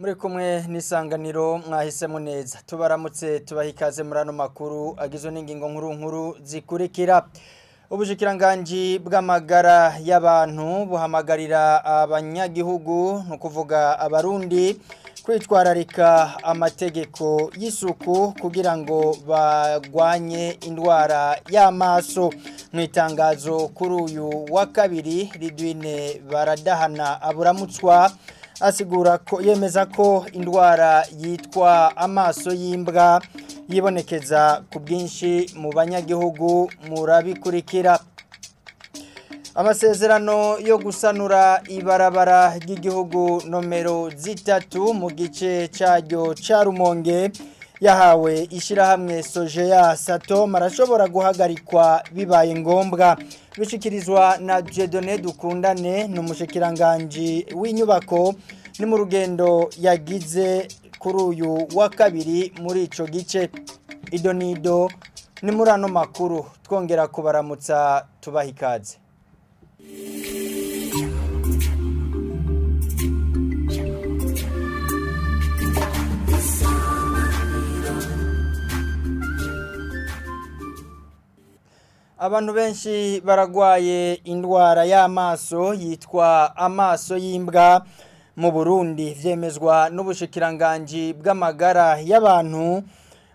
Muri kumwe n'isanganiro mwahisemo neza tubaramutse tubaha ikaze muri ano makuru agizwe n'ingingo nkuru nkuru zikurikira. Ubushikiranganji bw'amagara y'abantu buhamagarira abanyagihugu no kuvuga abarundi kwitwararika amategeko y'isuku kugira ngo bagwanye indwara y'amaso. Mu itangazo kuri uyu wa kabiri Ridwine Baradahana aburamutswa asigura ko yemeza ko indwara yitwa amaso y'imbwa yibonekeza ku bwinshi mu banyagihugu murabikurikira. Amasezerano yo gusanura ibarabara ry'igihugu nomero 3 mu gice cyaryo ca Rumonge yahawe ishirahamwe Sojea Sato marashobora guhagarikwa bibaye ngombwa, bishikirizwa na Dieudonné Dukundane n'umushikiranganje w'inyubako ni mu rugendo yagize kuri uyu wa kabiri muri ico gice. Idonido ni muri ano makuru twongera kubaramutsa tubaha ikaze. Abantu benshi baragwaye indwara y'amaso yitwa amaso y'imbwa mu Burundi, vyemezwa n'ubushikiranganji bw'amagara y'abantu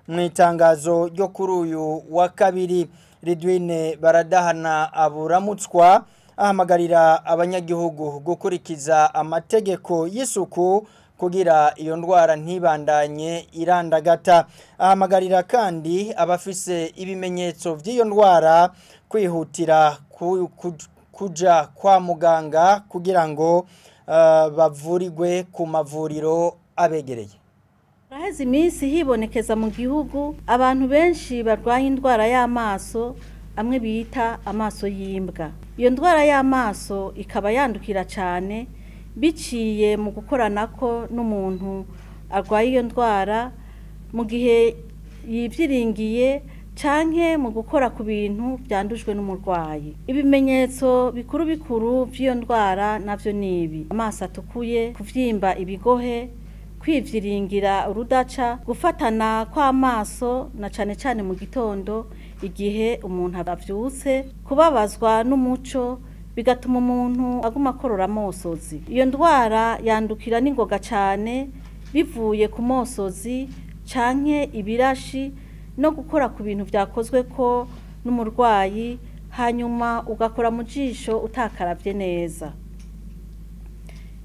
mu itangazo ryo kuri uyu wa kabiri. Ridwine Baradahana aburamutswa ahamagarira abanyagihugu gukurikiza amategeko y'isuku kugira iyo ndwara ntibandanye irandagata. Ahamagarira kandi abafise ibimenyetso vy'iyo ndwara kwihutira kuja kwa muganga kugira ngo bavurirwe ku mavuriro abegereye. Raheze iminsi hibonekeza mu gihugu abantu benshi barwaye indwara y'amaso amwe bita amaso y'imbwa. Iyo ndwara y'amaso ikaba yandukira cyane biciye mu gukoranako n'umuntu arwaye iyo ndwara mu gihe yivyiringiye canke mu gukora ku bintu byandujwe n'umurwayi. Ibimenyetso bikuru bikuru vy'iyo ndwara navyo nibi: amaso atukuye, kuvyimba ibigohe, kwivyiringira urudaca, gufatana kw'amaso na cane cane mu gitondo igihe umuntu avyutse, kubabazwa n'umuco bigatuma umuntu aguma akorora amosozi. Iyo ndwara yandukira n'ingoga cane bivuye ku mosozi canke ibirashi no gukora ku bintu vyakozwe ko n'umurwayi, hanyuma ugakora mu jisho utakaravye neza.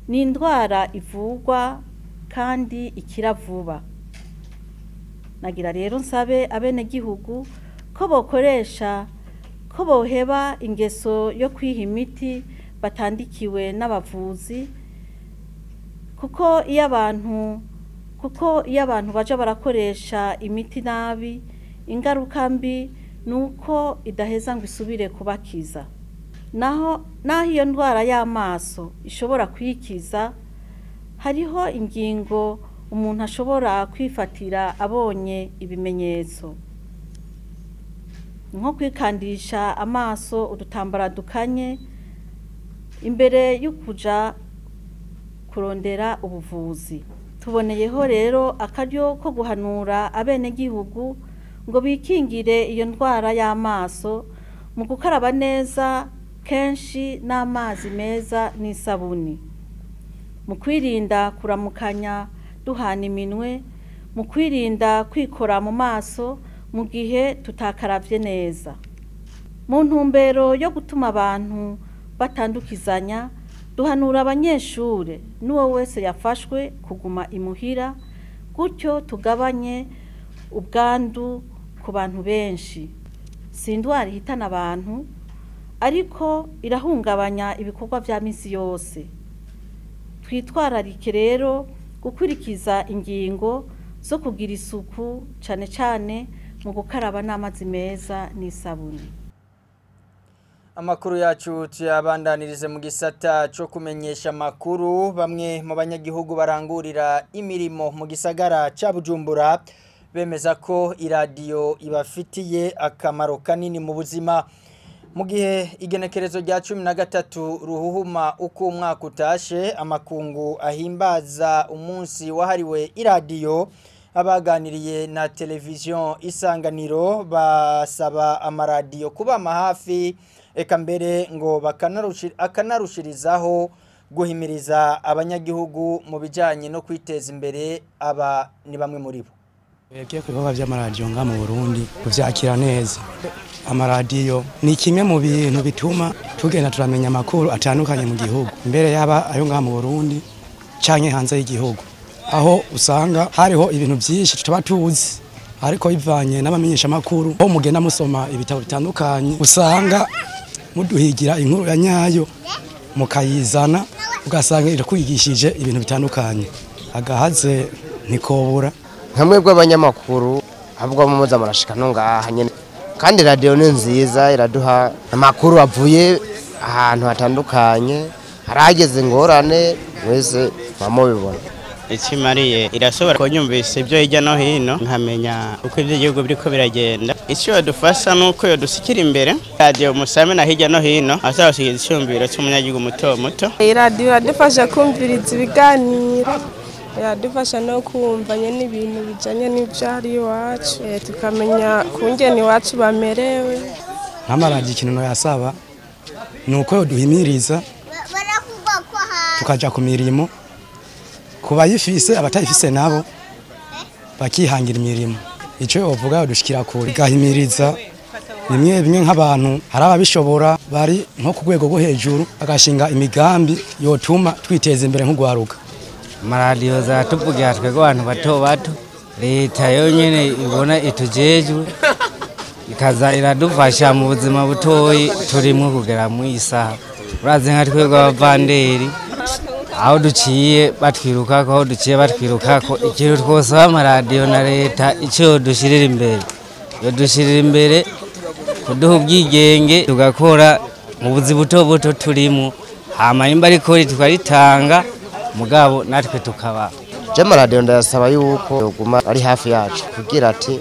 Ni indwara ivurwa kandi ikira vuba. Nagira rero nsabe abenegihugu ko bokoresha ko boheba ingeso yo kwiha imiti batandikiwe n'abavuzi, kuko iyo abantu baja barakoresha imiti nabi ingaruka mbi nuko idaheza ngo isubire kubakiza. Naho iyo ndwara y'amaso ishobora kwikiza, hariho ingingo umuntu ashobora kwifatira abonye ibimenyetso, nko kwikandisha amaso udutambara dukanye imbere yo kuja kurondera ubuvuzi. Tuboneyeho rero akaryo ko guhanura abenegihugu ngo bikingire iyo ndwara y'amaso mu gukaraba neza kenshi n'amazi meza n'isabuni, mu kwirinda kuramukanya duhana iminwe, mu kwirinda kwikora mu maso mu gihe tutakaravye neza. Mu ntumbero yo gutuma abantu batandukizanya, duhanura abanyeshure n'uwo wese yafashwe kuguma imuhira, gutyo tugabanye ubwandu ku bantu benshi. Si indwara ihitana abantu, ariko irahungabanya ibikorwa vya misi yose. Twitwararike rero gukurikiza ingingo zo kugira isuku cane cane mu gukaraba n'amazi meza n'isabuni. Amakuru yacu tuyabandanirize mu gisata cyo kumenyesha amakuru. Bamwe mu banyagihugu barangurira imirimo mu gisagara ca Bujumbura bemeza ko iradiyo ibafitiye akamaro kanini mu buzima. Mu gihe igenekerezo rya 13 ruhuhuma uko umwaka utashe amakungu ahimbaza umunsi wahariwe iradiyo, abaganiriye na televiziyo Isanganiro basaba amaradiyo kubama hafi, eka mbere ngo akanarushirizaho guhimiriza abanyagihugu mu bijyanye no kwiteza imbere. Aba ni bamwe muri bo. Twebwe ku bikorwa by'amaradiyo nga mu Burundi tuvyakira neza. Amaradiyo ni kimwe mu bintu bituma tugenda turamenya amakuru atandukanye mu gihugu, mbere yaba ayo ngaha mu Burundi canke hanze y'igihugu, aho usanga hariho ibintu byinshi tutaba tuzi, ariko bivanye n'abamenyesha amakuru aho mugenda musoma ibitabo bitandukanye, usanga muduhigira inkuru ya nyayo mukayizana, ugasanga irakwigishije ibintu bitandukanye. Agahaze ntikobura. Nka mwebwe abanyamakuru ahubwo muza murashika no ngaha nyene, kandi radiyo ni nziza, iraduha amakuru avuye ahantu hatandukanye, harageze ingorane mwese mwamubibona. Ikimariye irashobora kunyumvisa ibyo hirya no hino, nkamenya uko iby'igihugu biriko biragenda. Icyo yadufasha ni uko yodusikira imbere radiyo musame na hirya no hino, azabasigiza icyumviro cy'umunyagihugu muto muto. Iradiyo iradufasha kumviriza ibiganiro, iradufasha no kumva nyene ibintu bijanye n'ivyari iwacu, tukamenya kungene iwacu bamerewe. Nk'amaradiyo ikintu yasaba ni uko yoduhimiriza tukaja ku mirimo, ku bayifise abatayifise nabo bakihangira imirimo. Ico yovuga yodushikira kure, igahimiriza bimwe bimwe nk'abantu hari ababishobora bari nko ku rwego rwo hejuru, bagashinga imigambi yotuma twiteza imbere nk'ugwaruka. Amaradiyo zaratuvugira twebwe abantu bato bato, leta yonyene ibona itujejwe ikaza iradufasha mu buzima butoyi turimwo kugera mu isaha. Urazi nka twebwe abavanderi aho duciye batwirukako, aho duciye batwirukako. Ikintu twosaba amaradiyo na leta ico yodushirira imbere, yodushirira imbere kuduha ubwigenge tugakora mu buzi buto buto turimo, hama nimba ariko tukaritanga mugabo natwe tukaba. Je amaradiyo ndayasaba yuko yoguma ari hafi yacu, kugira ati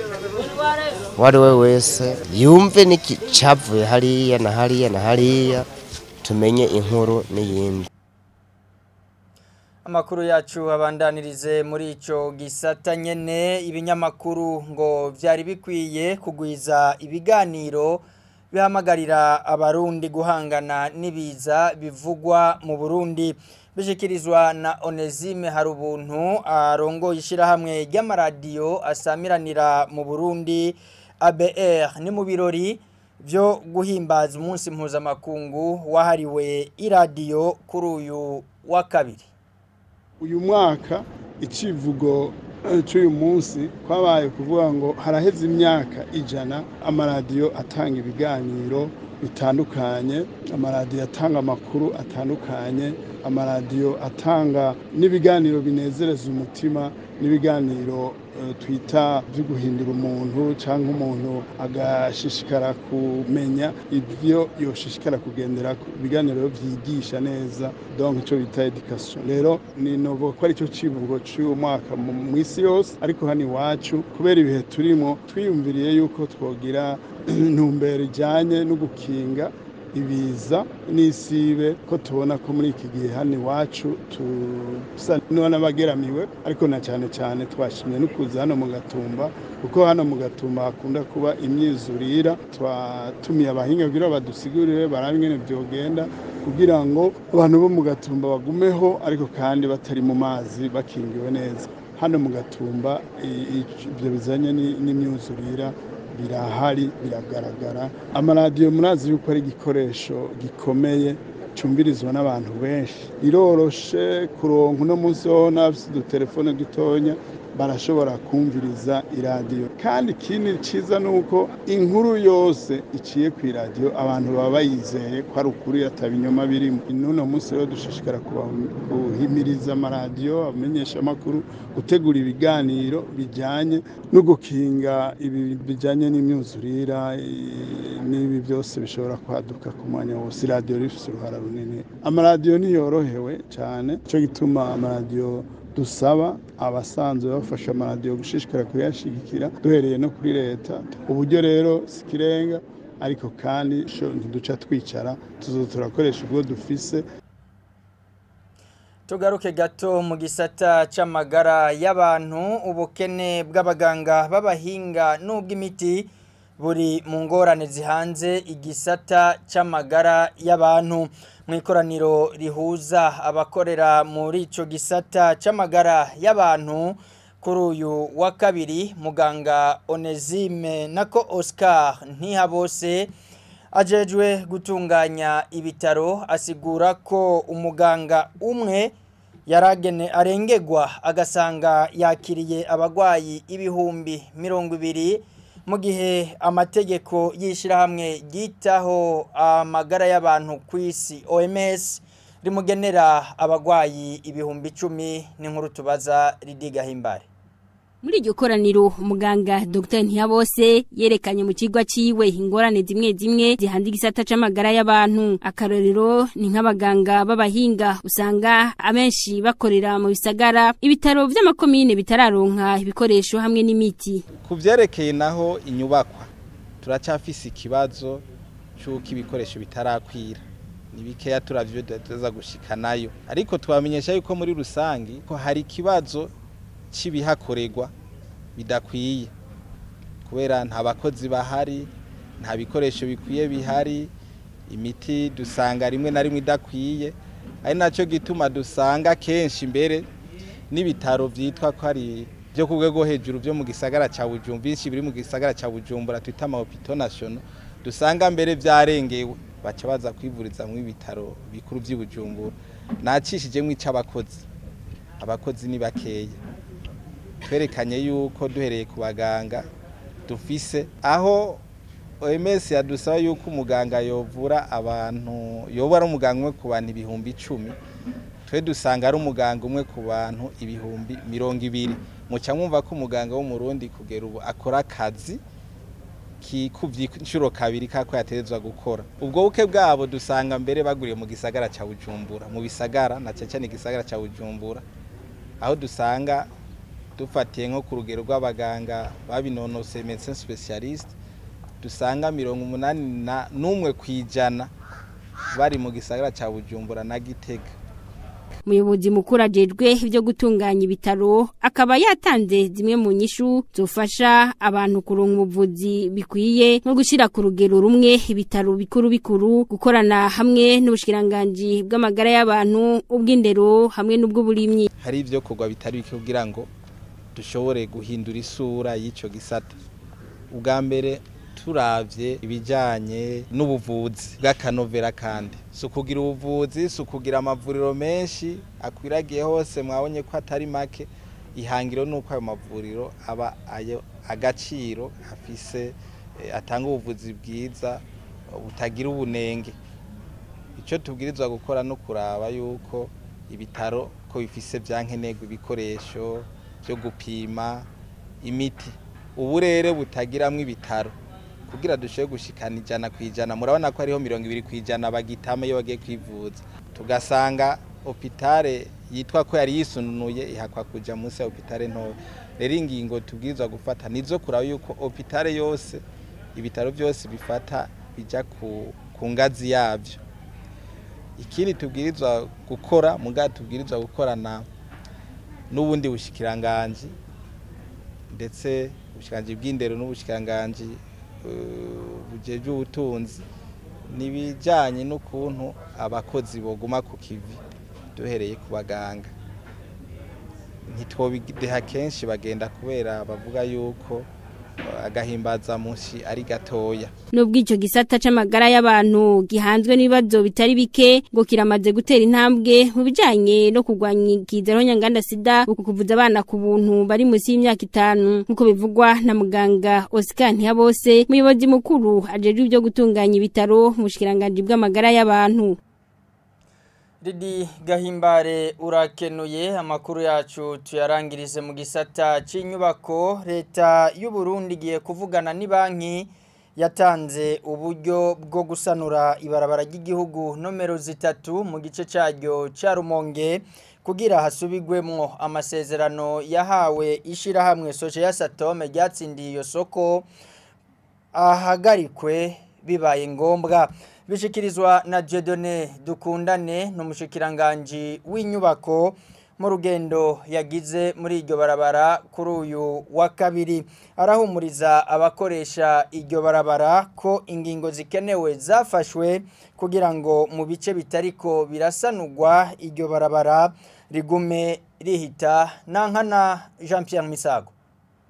uwari we wese yumve n'iki cavuye hariya na hariya na hariya, tumenye inkuru n'iyindi. Amakuru yacu abandanirize muri ico gisata nyene. Ibinyamakuru ngo vyari bikwiye kugwiza ibiganiro bihamagarira abarundi guhangana n'ibiza bivugwa mu Burundi, bishikirizwa na Onesime Harubuntu arongoye ishirahamwe ry'amaradiyo asamiranira mu Burundi ABR. Ni mu birori byo guhimbaza umunsi mpuzamakungu wahariwe iradiyo kuri uyu wa kabiri. Uyu mwaka icivugo cy'uyu munsi kwabaye kuvuga ngo haraheze imyaka 100 amaradiyo atanga ibiganiro bitandukanye, amaradiyo atanga amakuru atandukanye, amaradiyo atanga n'ibiganiro binezereza umutima, n'ibiganiro twita byo guhindura umuntu cyangwa umuntu agashishikara kumenya ibyo yoshishikara kugendera, ibiganiro byigisha neza, donc ico bita education. Rero ni novo ko ari cyo civugo cy'uyu mwaka mu isi yose, ariko hano iwacu kubera ibihe turimo twiyumviriye yuko twogira intumbero ijanye no gukinga ibiza n'isibe, ko tubona ko muri iki gihe hano iwacu tusa n'abageramiwe, ariko na cyane cyane twashimye no kuza hano mu Gatumba, kuko hano mu Gatumba hakunda kuba imyizurira. Twatumiye abahinga kugira badusigurire barabe ingene vyogenda kugira ngo abantu bo mu Gatumba bagumeho, ariko kandi batari mu mazi bakingiwe neza. Hano mu Gatumba ibyo bizanye n'imyuzurira birahari, biragaragara. Amaradiyo murazi yuko ari igikoresho gikomeye cumvirizwa n'abantu benshi, iroroshe kuronka. Uno munsi ho n'abafise udutelefone dutonya barashobora kumviriza iradiyo, kandi ikindi ciza nuko inkuru yose iciye ku iradiyo abantu baba bayizeye ko ari ukuri atabinyoma birimo. N'uno munsi rero dushishikara kuhimiriza amaradiyo amenyesha amakuru gutegura ibiganiro bijyanye no gukinga ibi bijyanye n'imyuzurira n'ibi byose bishobora kwaduka ku mwanya wose. Iradiyo rifise uruhara runini. Amaradiyo ntiyorohewe cyane, cyo gituma amaradiyo dusaba abasanzwe bafasha amaradiyo gushishikara kuyashigikira, duhereye no kuri leta. Uburyo rero sikirenga, Ariko kandi ntiduca twicara, tuzo turakoresha ubwo dufise. Tugaruke gato mu gisata c'amagara y'abantu. Ubukene bw'abaganga b'abahinga n'ubw'imiti buri mu ngorane zihanze igisata c'amagara y'abantu. Mu ikoraniro rihuza abakorera muri ico gisata c'amagara y'abantu kuri uyu wa kabiri, muganga Onesime nako Oscar Ntihabose ajejwe gutunganya ibitaro asigura ko umuganga umwe yaragene arengegwa agasanga yakiriye abagwayi 20,000, mu gihe amategeko y'ishirahamwe ryitaho amagara y'abantu ku isi OMS rimugenera abagwayi 10,000. N'inkuru tubaza Ridiga Himbare. Muri iryo koraniro, muganga Dr. Ntihabose yerekanye mu kigwa ciwe ingorane zimwe zimwe zihanze igisata c'amagara y'abantu. Akarorero ni nk'abaganga b'abahinga usanga abenshi bakorera mu bisagara, ibitaro vy'amakomine bitararonka ibikoresho hamwe n'imiti. Ku vyerekeye naho inyubakwa, turacafise ikibazo c'uko ibikoresho bitarakwira, ni bikeya turavyo tuza gushikanayo, ariko twamenyesha yuko muri rusangi ko hari ikibazo cy'ibihakorerwa bidakwiye, kubera nta bakozi bahari, nta bikoresho bikwiye bihari, imiti dusanga rimwe na rimwe idakwiye, ari nacyo gituma dusanga kenshi mbere n'ibitaro byitwa ko ari byo ku rwego hejuru byo mu gisagara cya Bujumbura, byinshi biri mu gisagara cya Bujumbura twita ama hôpitaux nationaux, dusanga mbere byarengewe, baca baza kwivuriza mu ibitaro bikuru by'i Bujumbura. Nacishijemo ic'abakozi, abakozi ni bakeya. Twerekanye yuko duhereye ku baganga dufise, aho OMS yadusaba yuko umuganga yovura abantu, yoba ari umuganga umwe ku bantu 10,000, twe dusanga ari umuganga umwe ku bantu 20,000. Muca mwumva ko umuganga w'Umurundi kugera ubu akora akazi kikuvye inshuro kabiri kako yaterezwa gukora. Ubwo buke bwabo dusanga mbere baguriye mu gisagara ca Bujumbura, mu bisagara na cyane igisagara ca Bujumbura, aho dusanga dufatiye nko ku rugero rw'abaganga babinonose, médecin spécialiste, dusanga 81% bari mu gisagara ca Bujumbura na Gitega. Umuyobozi mukuru ajejwe ibyo gutunganya ibitaro akaba yatanze zimwe mu nyishu zofasha abantu kuronka ubuvuzi bikwiye, nko gushyira ku rugero rumwe ibitaro bikuru bikuru, gukorana hamwe n'ubushikiranganji bw'amagara y'abantu, ubw'indero hamwe n'ubw'uburimyi. Hari ibyo kugwa bitari bike kugira ngo dushobore guhindura isura y'icyo gisata. Ubwa mbere, turavye ibijanye n'ubuvuzi bw'akanovera, kandi si ukugira ubuvuzi, si ukugira amavuriro menshi akwiragiye hose, mwabonye ko atari make. Ihangiro ni uko ayo mavuriro aba ayo agaciro afise, atanga ubuvuzi bwiza butagira ubunenge. Icyo tubwirizwa gukora no kuraba yuko ibitaro ko bifise byankenerwa, ibikoresho byo gupima, imiti, uburere butagiramwo ibitaro, kugira dushobore gushikana 100%. Murabona ko hariho 20% bagitama iyo bagiye kwivuza, tugasanga hôpital yitwa ko yari yisununuye ihakwa kuja munsi ya hôpital ntoya. Rero ingingo tubwirizwa gufata nizo kuraba yuko hôpital yose, ibitaro byose bifata bija ku ngazi yavyo. Ikindi tubwirizwa gukora, muga tubwirizwa gukorana n'ubundi bushikiranganji, ndetse ubushikiranganji bw'indero n'ubushikiranganji bujejwe ubutunzi, n'ibijyanye n'ukuntu abakozi boguma ku kivi. Duhereye ku baganga, ntitwobideha, kenshi bagenda kubera bavuga yuko agahimbaza munsi ari gatoya. Nubwo icyo gisata c'amagara y'abantu gihanzwe n'ibibazo bitari bike, ngo kiramaze gutera intambwe mu bijanye no kurwanya ikiza nyanganda sida, kuvuza abana ku buntu bari munsi y'imyaka 5, nkuko bivugwa na muganga Oscar Ntihabose, umuyobozi mukuru ajejwe ibyo gutunganya ibitaro mu bushikiranganji bw'amagara y'abantu. Didi Gahimbare, urakenuye. Amakuru yacu tuyarangirize mu gisata c'inyubako. Leta y'u Burundi igiye kuvugana ni banki yatanze uburyo bwo gusanura ibarabara ry'igihugu nomero 3 mu gice cyaryo ca Rumonge, kugira hasubigwemwo amasezerano yahawe ishirahamwe Soje ya Satome ryatsindiye iyo soko ahagarikwe. bibaye ngombwa. Bishikirizwa na Dieudonné Dukundane n'umushikiranganji w'inyubako mu rugendo yagize muri iryo barabara kuri uyu wa kabiri. Arahumuriza abakoresha iryo barabara ko ingingo zikenewe zafashwe kugira ngo mu bice bitariko birasanurwa iryo barabara rigume rihita. Nankana Jean Pierre Misago.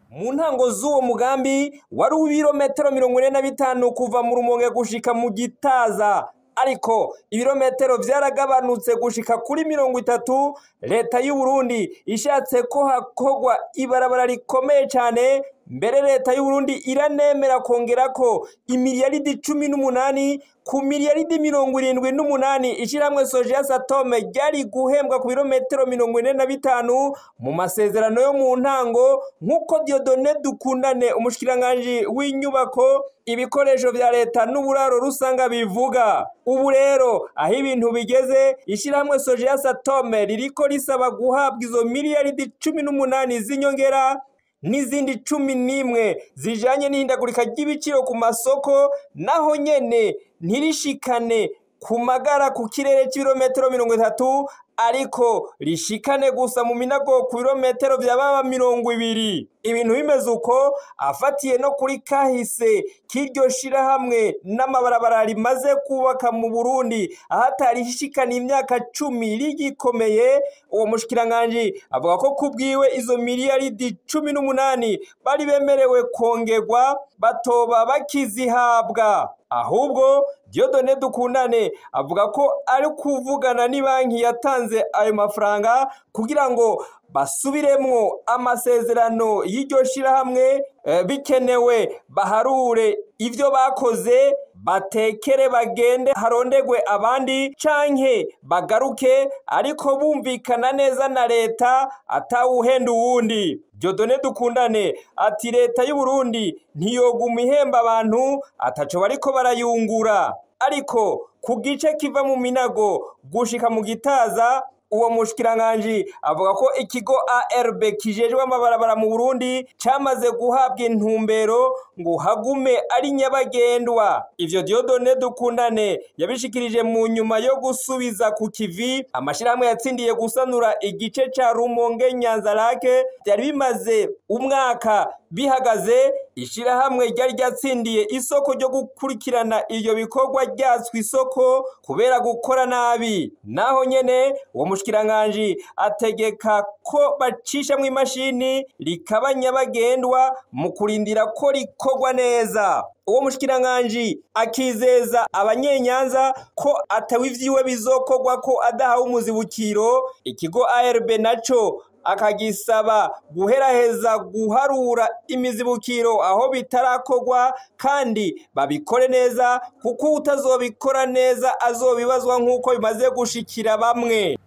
Mu ntango z'uwo mugambi wari uw'ibirometero 45 kuva mu Rumonge gushika mu Gitaza, ariko ibirometero vyaragabanutse gushika kuri 30. Leta y'u Burundi ishatse ko hakogwa ibarabara rikomeye cyane, mbere leta y'u Burundi iranemera kongera ko imiliyaridi 18 ku miliyaridi 78 ishiramwe Sojeya Satome ryari guhembwa ku birometero 45 mu masezerano yo mu ntango, nkuko Dieudonné Dukundane umushikiranganje w'inyubako ibikoresho vya leta n'uburaro rusanga bivuga. Ubu rero aho ibintu bigeze, ishiramwe Sojeya Satome ririko risaba guhabwa izo miliyaridi 18 z'inyongera n'izindi 11 zijanye n'ihindagurika ry'ibiciro ku masoko, naho nyene ntirishikane ku magara ku kirere cy'ibirometero 30, ariko rishikane gusa mu minago ku birometero vya baba 20. Ibintu bimeze uko afatiye no kuri kahise k'iryo shirahamwe n'amabarabara rimaze kubaka mu Burundi ahatari ishikana imyaka 10 rigikomeye. Uwo mushikiranganje avuga ko kubwiwe izo miliyaridi 18 bari bemerewe kongerwa batoba bakizihabwa. Ahubwo Dieudonné Dukundane avuga ko ari kuvugana n'ibanki yatanze ayo mafaranga kugira ngo basubiremwo amasezerano y'iryo shirahamwe, bikenewe baharure ivyo bakoze, batekere bagende harondegwe abandi canke bagaruke, ariko bumvikana neza na leta atawuhenda uwundi. Dieudonné Dukundane ati leta y'u Burundi ntiyoguma ihemba abantu ataco bariko barayungura, ariko ku gice kiva mu minago gushika mu Gitaza, uwo mushikiranganje avuga ko ikigo ARB kijejwe amabarabara mu Burundi camaze guhabwa intumbero ngo hagume ari nyabagendwa. Ivyo Dieudonné Dukundane yabishikirije mu nyuma yo gusubiza ku kivi amashirahamwe yatsindiye gusanura igice ca Rumonge Nyanzarake byari bimaze umwaka bihagaze. Ishirahamwe ryari ryatsindiye isoko ryo gukurikirana iyo bikorwa ryatswe isoko kubera gukora nabi. Naho nyene uwo mushikiranganje ategeka ko bacisha mu imashini rikaba nyabagendwa mu kurindira ko rikorwa neza. Uwo mushikiranganje akizeza abanyenyanza ko atawe ivyiwe bizokorwa ko adahawe umuzibukiro. Ikigo ARB naco akagisaba guheraheza guharura imizibukiro aho bitarakorwa kandi babikore neza, kuko utazobikora neza azobibazwa nkuko bimaze gushikira bamwe.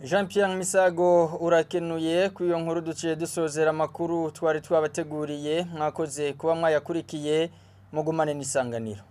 Jean Pierre Misago urakenuye ku iyo nkuru. Duciye dusozera amakuru twari twabateguriye, mwakoze kuba mwayakurikiye, mugumane n'isanganiro.